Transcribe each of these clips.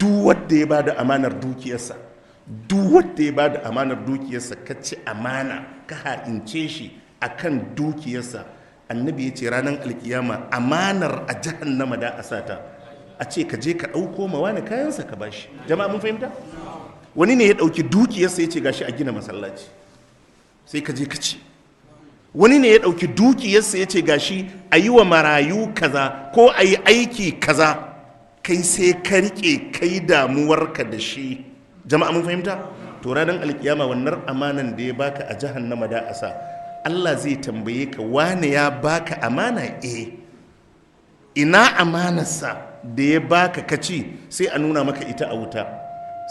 Duk wanda ya bada amanar dukiyarsa, duk wanda ya bada amanar dukiyarsa, ka ci amana, ka ha'ince shi akan dukiyarsa, Annabi ya ce ranar Alkiyama amanar a Jahannama da a sata, a ce ka je ka ɗauko ma wani kayansa ka bashi. Jama'a, mun fahimta? Wani ne ya ɗauki dukiyarsa ya ce gashi a gina masallaci, sai ka je ka ci. Wani ne ya ɗauki dukiyarsa ya ce gashi a yi wa marayu kaza ko a yi aiki kaza, kai sai ka riƙe, kai damuwarka da shi. Jama'a, mun fahimta? To, ranar Alkiyama wannan amanan da ya baka a Jahannama da asa, Allah zai tambaye ka: wane ya baka amana? Eh, ina amanarsa da ya baka kaci? Sai a nuna maka ita a wuta,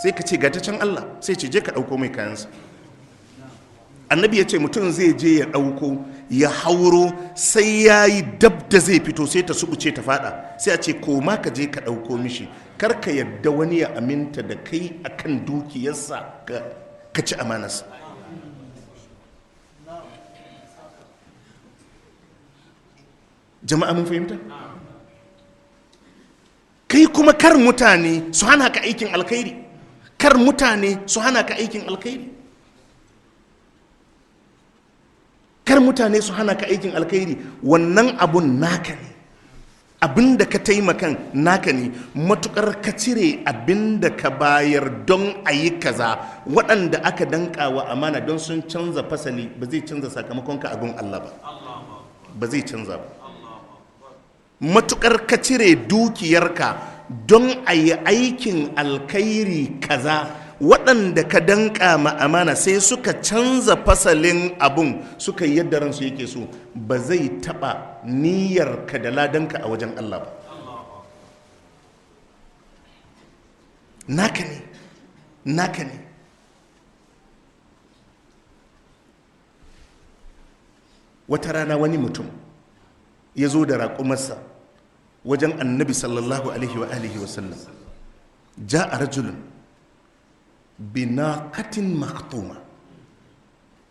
sai ka ce ga ta can Allah. Sai ce je ka ɗauko mai kayansa. Annabi ya ce mutum zai je ya ɗauko, ya hauro, sai ya yi dab da zai fito, sai ta subuce ta fada, sai a ce koma ka je ka ɗauko mishi. Kar ka yadda wani ya aminta da kai akan dukiyarsa ka ci amanarsa. Jama'a, mun fahimta? Kai kuma kar mutane su hana ka aikin alkhairi, kar mutane su hana ka aikin alkhairi, kar mutane su hana ka aikin alkhairi. Wannan abun naka ne, abin da ka taimakan naka ne. Matukar ka cire abin da ka bayar don a yi kaza, waɗanda aka danka wa amana don sun canza fasali, ba zai canza sakamakonka a gun Allah ba, ba zai canza ba. Matukar ka cire dukiyarka don a yi aikin alkhairi kaza, waɗanda ka danka ma amana sai suka canza fasalin abun, suka yi yadda ransu yake so, ba zai taɓa niyyarka da ladanka a wajen Allah ba. Naka ne, naka ne. Wata rana wani mutum ya zo da raƙumarsa wajen Annabi sallallahu alaihi wa alihi wa sallam. Ja'a rajulun binaqatin makhtuma.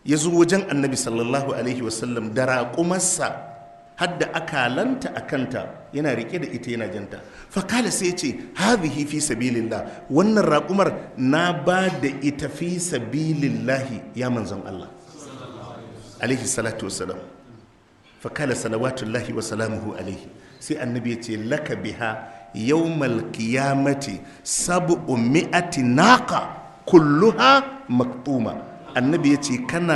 Ya zo wajen Annabi sallallahu alaihi wasallam da raƙumarsa, hadda akalanta a kanta, yana rike da ita, yana janta. Fakala, sai ya ce: hadhihi fi sabilillah, wannan raƙumar na ba da ita fi sabilillahi, ya manzon Allah, alaihi salatu wasalam. Fakala salawatullahi wa salamuhu alaihi, sai Annabi ya ce: laka biha yawmal qiyamati sab'u mi'ati naqa kulluha maktuma. Annabi ya ce kana